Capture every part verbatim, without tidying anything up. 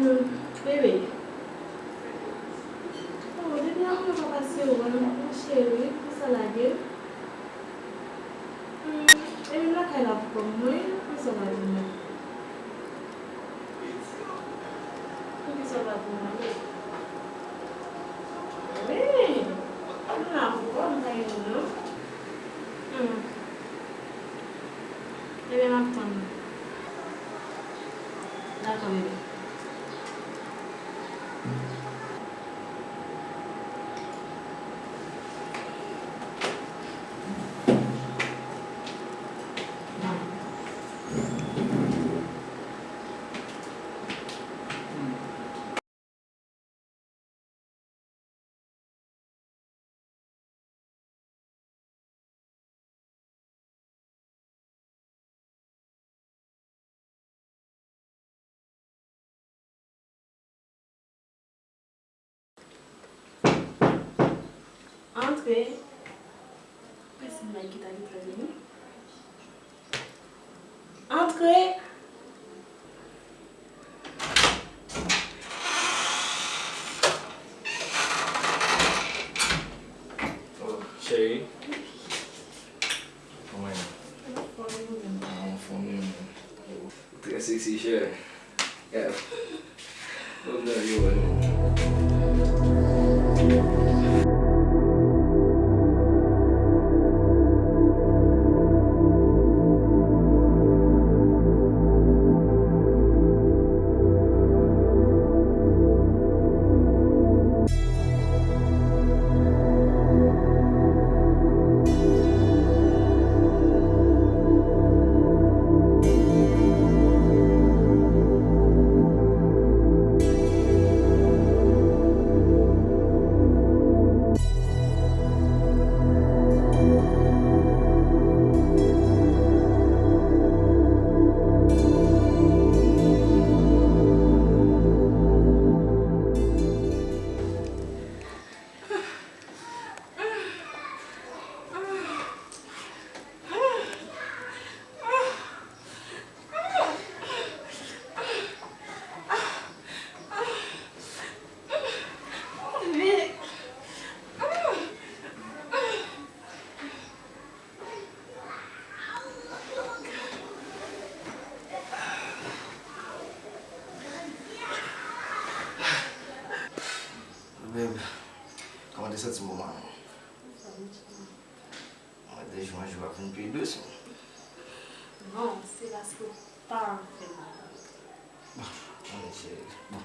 Bebe. Oh, depi apre papa se ou, mon cheri, pou sa lage. Hmm, e menm lakay la pou kòm mwen, pou sa lage mwen. Poukisa w pa pou mwen? Wi! M la pou kò m pa gen moun, non. Hmm. Ebyen, m ap tann ou. Dakò, bebe. Antre. Pèsonn pa gen ta gen vini. Antre. Oh, cheri. Kòman ye? Anfòm, ou menm? Ah, anfòm, wi, men. Ou trè seksi, cheri. Yeah. Love you, man. Babe, kòman te santi moman an? Mwen te jwenn jou ap vin pi dous. Bon, se paske w pa fè mal. Bon, mwen cheri. Bon,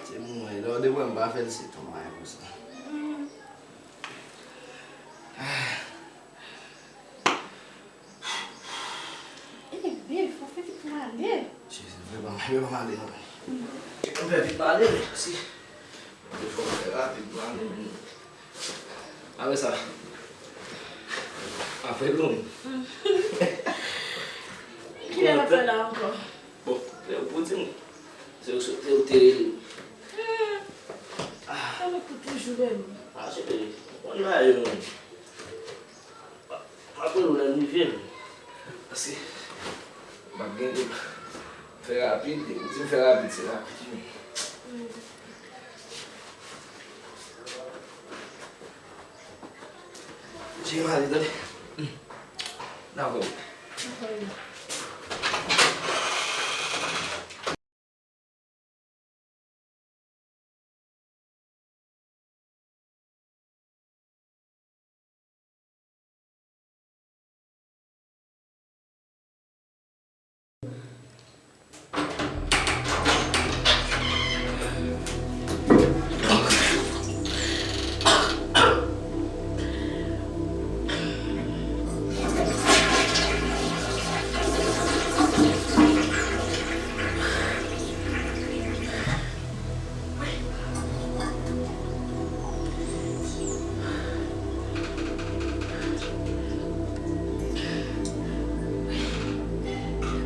se moman lè w te wè m pa fè l, se tou mwen pou sa. Eh, babe, fò fè vit pou ale. Jezi, vre pa, vre pa m ale non. Fè vit m ale, men si. Fò fè rapid pou ale, men. Apre sa, apre nou. Kilè n ap fè la ankò? Bon, lè ou pou di m. Se ou, se ou te rele m. Ah. Sa nou pou toujou rele m. Ah, cheri, ou konn bagay yo menm. M ap rele w lè m rive. Paske m ap gen de fè rapid, ou di m fè rapid, se rapid wi. Jemali, tande. Dakò.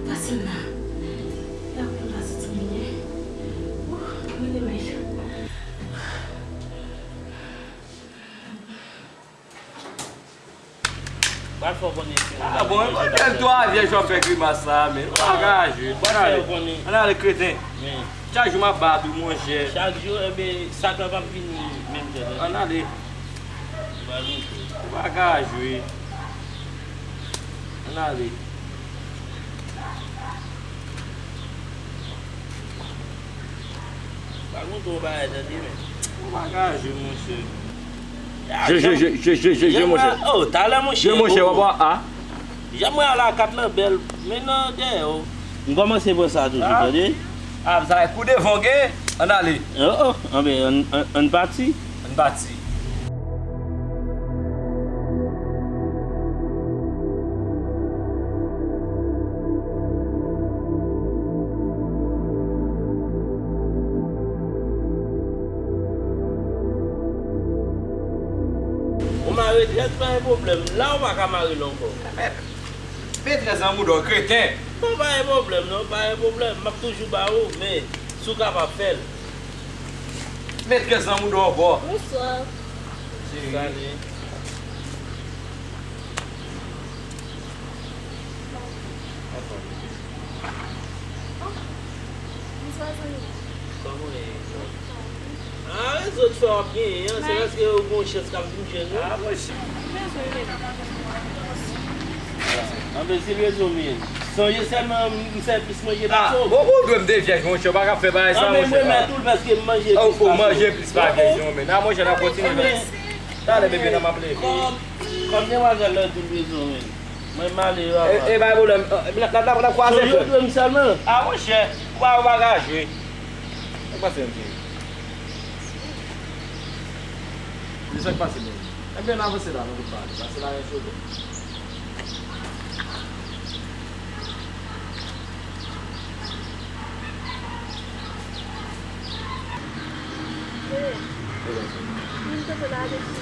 Pase m la. Dakò, m pase ti byen. Ouh, mwen te mal. Pral fè w konnen si yon... Ah bon, e mwen fè l twa vyèj w ap fè grimas sa a, men. Ou pa ka jwe, ou pa ka jwe. Ann ale, kreten. Men. Chak jou m ap ba tou, monchè. Chak jou, enben, sak la p ap vini menm jan, tande. Ann ale. Ou pa ka jwe. Ann ale. Pa konn twò bagay, tande, men. Ou pa ka jwe, monchè. Je, je, je, je, je, je, je, monchè. Oh, talè, monchè. Je, monchè, papa, a. Jan mwen al a kat lan bèl, men nan dèyè w. M kòmanse pran sa toujou, tande. Ah, sa kou devan w gen, ann ale. Oh, oh, anben, ann, ann, ann pati. Ann pati. Ou mare trèz, pa gen pwoblèm. La, ou pa ka mare l ankò. Mèt, men trèz nan mouda w, kreten. Bon, pa gen pwoblèm, non, pa gen pwoblèm. M ap toujou ba ou, men si w kapab fè l. Men trèz nan mouda w ankò. Bonswa. Cheri. Salut. Anfòm. Bonswa, zanmi. Kòman w ye? Ah, rezo t fè w ap genyen an, se paske ou gen yon chans k ap vin jwenn ou. Ah, monchè. Anben, si rezo m ye. Sonje sèlman, m sèvis manje pase w. Bon, bon, ou dwe m de vyèj, monchè, ou pa ka fè bagay sa, monchè. Anben, m remèt ou l paske m manje plis pase w. Ou manje plis pase w, men. Nan, monchè, n ap kontinye, men. Talè, bebe, nan m ap leve. Kòm, kòm demwazèl la di w bezwen, men. Mwen, m ale, papa. E, e, pa gen pwoblèm. N ap, n ap, n ap kwaze, frè. Sonje w dwe m sèlman. Ah, monchè, ou pa, ou pa ka jwe. Sa k pase, menm, cheri? Di sa k pase, menm. Enben, n avanse la, nou vin pale. Pase la, yon segonn. Bebe, m te la depi,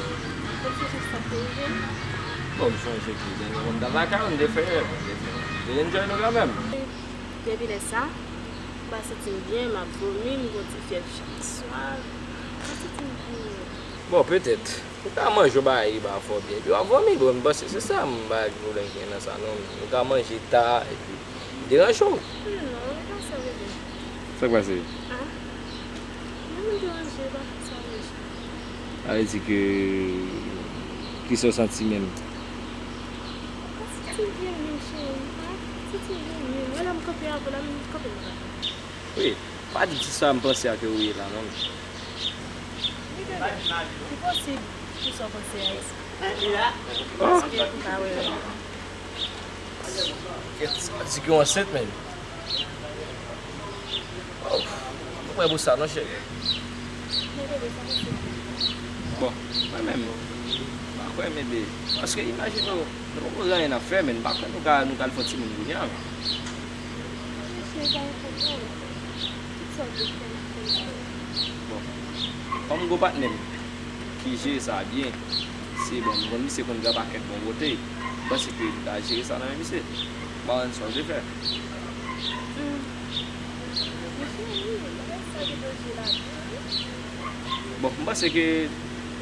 depi sa te rive. Bon, m sonje ke dènye mwen t al lakay ou, m te fè, m te fè, m te enjoy nou kanmenm. Depi lè sa, m pa santi m byen, m ap vomi, m gon ti fyèv chak swa. M pa santi m byen. Bon, petèt, ou ka manje yon bagay ki pa fè w byen, epi w ap vomi, bon, m panse se sa, m pa gen pwoblèm ki gen nan sa, non. Ou ka manje ta, epi li deranje w. Non, li pa sa, bebe. Sa k pase? Ah, non, m deranje, pa fè sa, bebe. Sa vle di ke, kisa w santi menm? M pa santi m byen, byen, cheri, m pa santi m byen, byen. Wè la m kanpe avè w la, m kanpe m pa. Wi, pa di ti sa m panse a ke ou ye la, non. Li bebe, li posib pou sa w panse a, isi. Paske m pa wè. Kèt, sa di ke w ansent, menm. Oh, mwen prè pou sa, non, cheri. Bon, mwen menm, m pa kwè, men de, paske imajine w, nou poko gen anyen n ap fè, men m pa kwè nou ka, nou ka al fè timoun kounye a. Bon, kòm m gon patnè m ki jere sa byen, se bon, m konn misye konn gen pakèt bon bouteyi. M panse ke m ka jere sa nan men misye. M pa konn sa w vle fè. Hmm. Mesye, wi, bagay sa gen danje ladan, wi. Bon, m panse ke,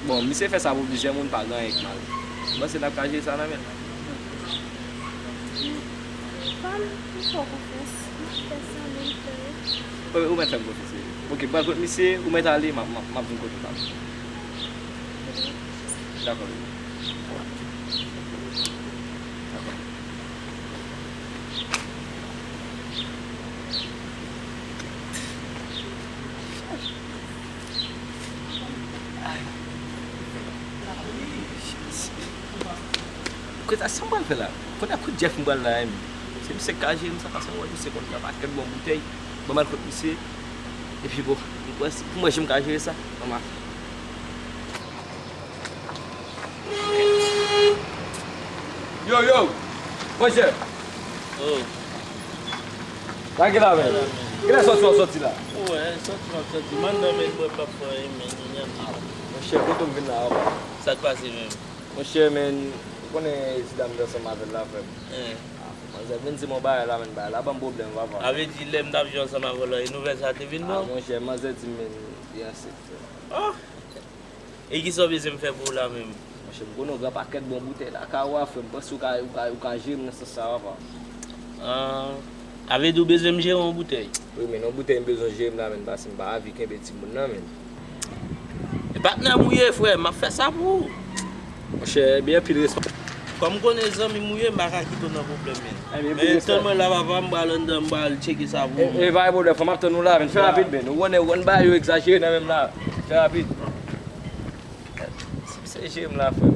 bon, misye fè sa pou plizyè moun, pa gen anyen k mal. M panse n ap ka jere sa nan men l. Pa m fè w konfyans. M ap fè sa, men m fè. Ou, ou mèt fè m konfyans, wi. Oke, m pral kot misye, ou mèt ale, m ap, m ap, m ap vin kote w talè. Dakò, wi. Dakò. Kote sa, sa m pral fè la? Kote a kout Jeff m pral la, menm? Se misye k ka jere m sa, paske mwen wè misye konn pran pakèt bon boutèy. Ban m al kot misye. Epi bon, m panse pou mwen, jan m ka jere sa, ban m al. Yo, yo! Monchè! Oh. Lage la, men. Kilè sòti w ap sòti la? Ou wè, sòti m ap sòti. M anndan, men, mwen p ap fè anyen, men, kounye a m di. Monchè, kote w vin la, papa? Sa k pase menm? Monchè, men, ou konnen ti dam m te ansanm avè l la, frè m. Ah, manzè vin di m yon bagay la, men, bagay la ban m pwoblèm, papa. Sa vle di, lè m t ap jwe ansanm avè w la, e nouvèl sa te vin ba w? Ah, monchè, manzè di m, men, li ansent, frè m. Oh! E kisa w bezwen m fè pou w la menm? Monchè, m konnen w gen pakèt bon boutèy lakay ou a, frè m. M panse w ka, ou ka, ou ka jere m nan sans sa, papa. Ah, Sa vle di w bezwen m jere yon boutèy? Wi, men yon boutèy m bezwen jere m la, men, paske m pa anvi kenbe timoun nan, men. E patnè m ou ye, frè, m ap fè sa pou ou. Monchè, ebyen, anpil respè. Kòm m konnen zanmi m ou ye, m pa ka kite w nan pwoblèm, men. Ebyen, anpil respè. Men tann mwen la, papa, m pral anndan, m pral tcheke sa pou ou. E, e, pa gen pwoblèm, frè, m ap tann ou la, men. Fè rapid, men. Ou konnen, ou konn bagay yo egzajere nan men m la. Fè rapid. Si misye jere m la, frè m.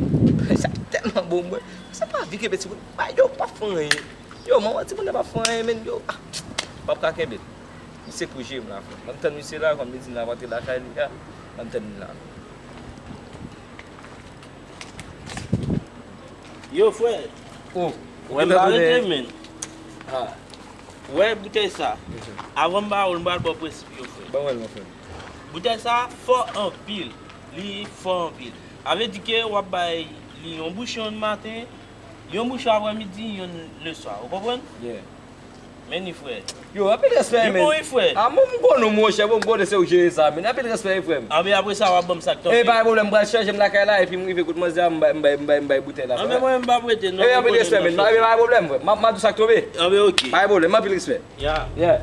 Sa tèlman bon, mwen. Sa pa anvi kenbe timoun. Bay yo p ap fè anyen. Yo, manman timoun nan p ap fè anyen, men yo, ah, m p ap ka kenbe l. Misye kou jere m la, frè. M ap tann misye la, kòm li di m l ap rantre lakay li a. M ap tann li la. Yo, frè. Oh, wè m pa rete, men. Ah. Wè boutèy sa. Avan m ba ou l, m pral ba w prensip yo, frè. Ban mwen l non, frè. Boutèy sa fò anpil. Li fò anpil. Sa vle di ke w ap bay li yon bouchon yon maten, yon bouchon aprèmidi, yon leswa. Ou konprann? Yeah. Men ni, frè. Yo, anpil respè, men. Li bon, wi, frè. Ah, mwen, m konnen w, monchè, bon, m konnen se ou k jere sa, men. Anpil respè, wi, frè m. Anben, apre sa, w ap ban m sa k tonbe. E pa gen pwoblèm, m pral chèche m lakay la, epi m rive kot manzè a, m bay, m bay, m bay, m bay boutèy la, frè. Anben, mwen, m p ap rete, non. E, anpil respè, men. Pa gen pwoblèm, frè. M ap, m ap di w sa k tonbe. Anben, oke. Pa gen pwoblèm, anpil respè. Ya. Yeah.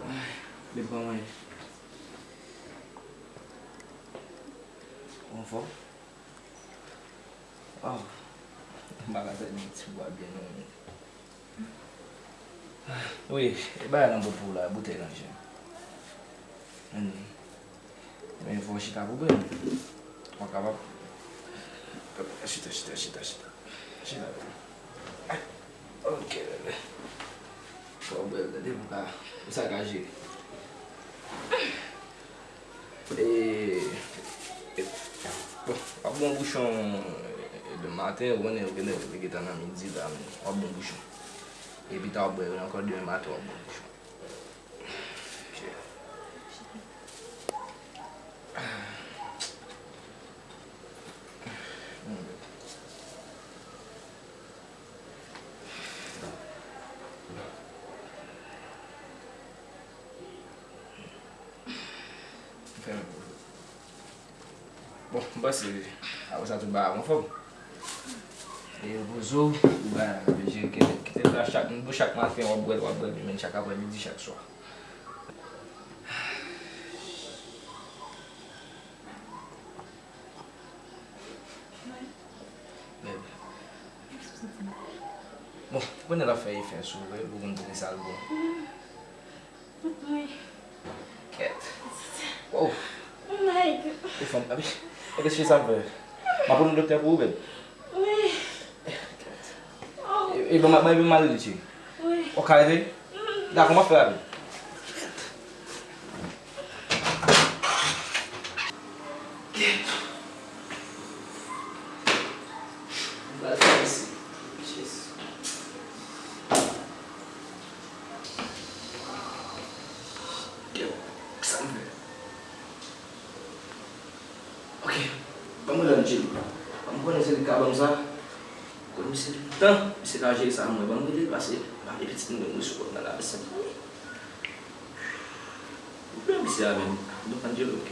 Ay, men kòman ye? Ou anfòm? Oh, m pa ka tande ti bwa byen non. Wi, e bagay lan bon pou w la, boutèy lan je m. Men fò w chita pou byen. Ou kapab. Chita, chita, chita, chita. Chita. Ok, bebe. Fò w bwè l, tande, pou ka, pou sa ka jere. E, e, bon, w ap bon bouchon, e, de maten, ou konnen, ou konnen, li gentan nan midi la, men w ap bon bouchon. E pita w ap bwè yo ankò, demen maten w ap bon bouchon. Ok. Bon, m panse, apre sa, tout bagay ap anfòm. E repoze w, ou bay la, kite l la chak, chak maten, w ap bwè l, w ap bwè l, men chak aprèmidi, chak swa. Bon, konnen l ap fè efè sou ou, ou konn poukisa l bon. Wi. Kèt. Wow. Oh my God. Ou fanm, epi, epi se sa m fè. M ap rele doktè pou ou, bèb. Wi. Kèt. Oh. E, e bon, m ap, m ap rele ti. Wi. Ou ka rete? Mm. Dakò, m ap fè rapid. Kèt. M pral fè isi. Jezi. Kèt. Sa m fè? Ok. Ban mwen Angelo. Ban m konnen se li k ka ban m sa. Konnen misye tan, misye ka jere sa mwen. Ban m rele l pase. M pa vle pitit mwen mouri sou kont nan la, mezanmi. Ou pè misye a menm. Don Angelo, ok.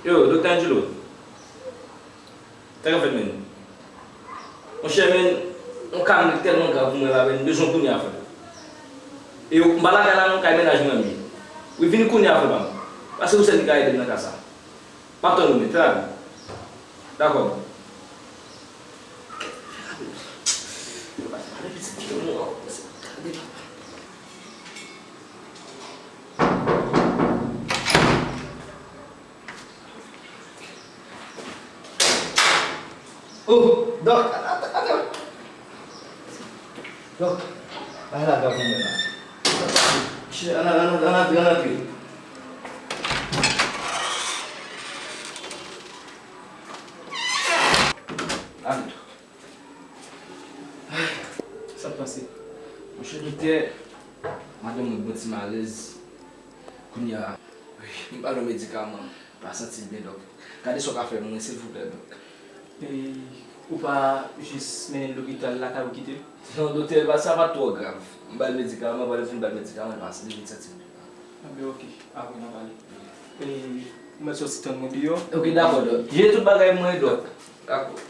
Yo, Doktè Angelo. Sa k ap fèt menm? Monchè, menm, yon ka m tèlman grav pou mwen la, menm, m bezwen w kounye a, frè. E m pa lakay la non, kay mennaj mwen m ye. Wi, vini kounye a, frè pa m. Paske ou sèl ki ka ede m nan ka sa. M ap tann ou, men, fè rapid. Dakò, men. Fè rapid. Yo pa fè rapid, se ki moun an, se gade papa. Oh, Dòk, atè, atè. Dòk, bay la, dòk, mwen la. Chè, ann, ann, ann, ann antre, ann antre. Monchè doktè, madanm mwen gon ti malèz. Kounye a, wi, m ba l yon medikaman, m pa santi l byen, dòk. Gade sa w ka fè mwen, silvouplè, dòk. E ou pa jis mennen l lopital lakay ou kite l? Non, doktè, pa, sa pa t twò grav. M ba l medikaman, pandan m fin ba l medikaman, l pa, li vin santi l byen. Anben, oke, apre n a pale. E ou mèt soti tann mwen deyò. Oke, dakò, dòk. Jere tout bagay mwen, dòk. Dakò.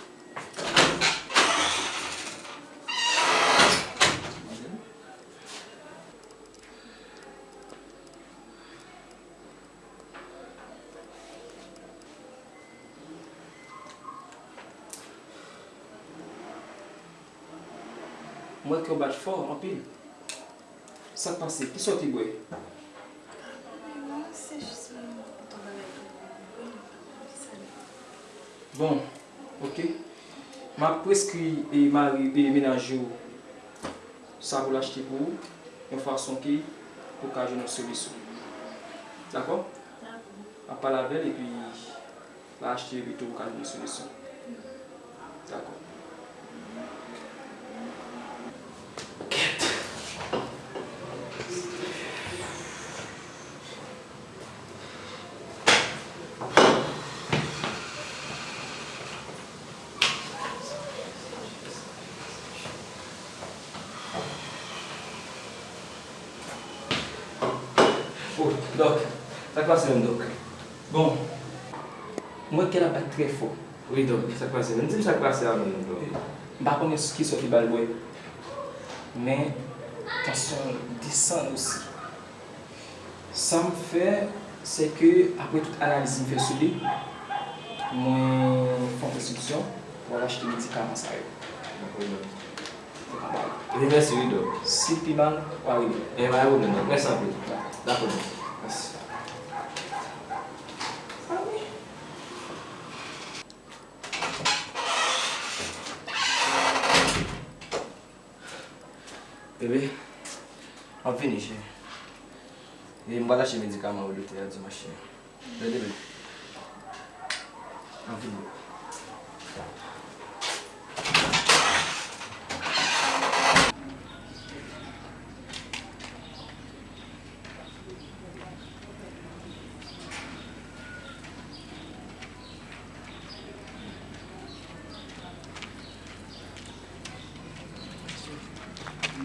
M wè kè w bat fò anpil. Sa k pase? Kisa w te bwè? Non, se jis mwen, mwen kontan bagay pou mwen. Bon, oke. M ap preskri e mari e mennaj ou sa pou l achte pou ou, yon fason ke pou w ka jwenn yon solisyon. Dakò? Dakò. M ap pale avè l epi l a achte pito pou w ka jwenn yon solisyon. Dakò. Oh, dòk, sa k pase menm, dòk? Bon, m wè kè l ap bat trè fò. Wi, dòk, sa k pase menm? Di m sa k pase a menm, dòk. M pa konnen kisa ki ba l bwè, men tansyon l desann osi. Sa m fè, se ke, apre tout analiz m fè sou li, mwen fè yon preskripsyon pou al achte medikaman sa yo. Dakò, dòk. Ebyen, mèsi wi, dòk. Si l pi mal, w a rele m. Ebyen, pa gen pwoblèm, dòk. Mèsi anpil. Dakò. Dakò, dòk. Mèsi. Bebe, m ap vini, cheri. E m pral achte medikaman pou doktè a dimanch, cheri. Tande, bebe. M ap vini.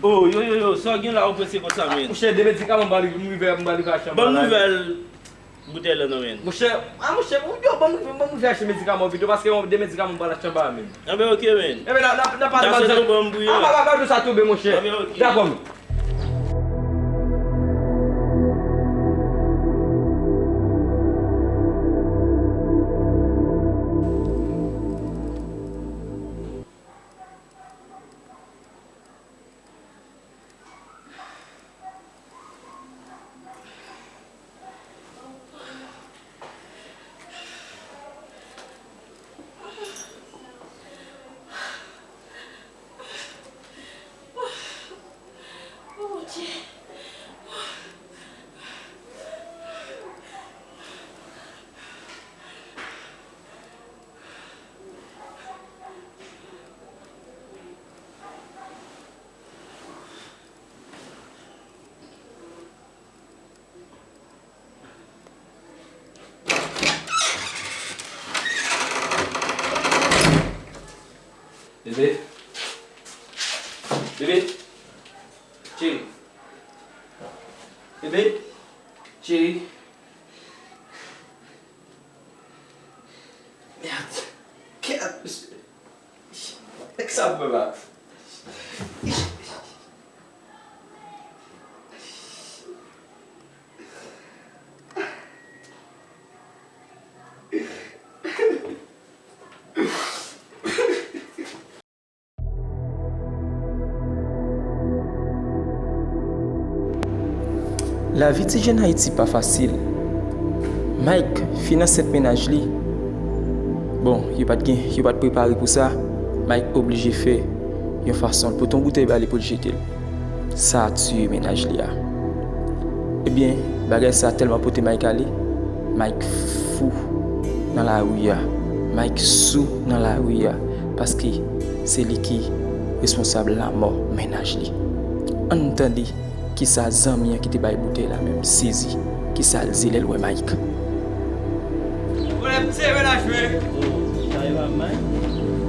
Oh, yo, yo, yo, sa w gen la, ou prese konsa, men? Monchè, de medikaman m ba li, m rive, m ba li achte anba la. Ban m nouvèl boutèy la non, men. Monchè, a, monchè, ou yo, ban m, ban m rive achte medikaman pito, paske de medikaman m ba l achte anba la, men. Anben, oke, men. Enben, n a, n a, n a pale. Sa se tou ban m bouyon. A, pa, pa, pa, sa tou, men, monchè. Anben, oke. Dakò, men. Bebe. Bebe. Cheri. Bebe. Cheri. Merde. Kèt, mesye. Nèg sa ap fè la. Lavi ti jèn Ayiti pa fasil. Mike fin ansent mennaj li. Bon, yo pa t gen, yo pa t prepare pou sa. Mike oblije fè yon fason l pote yon boutèy ba li pou l jete l. Sa tiye mennaj li a. Ebyen, bagay sa tèlman pote Mike ale, Mike fou nan lari a. Mike sou nan lari a. Paske se li ki responsab lanmò mennaj li. Ann tande kisa zanmi an ki te bay boutèy la menm sezi, kisa l di lè l wè Mike. Pwoblèm serye la jwe. Oh, sa yo a Mike?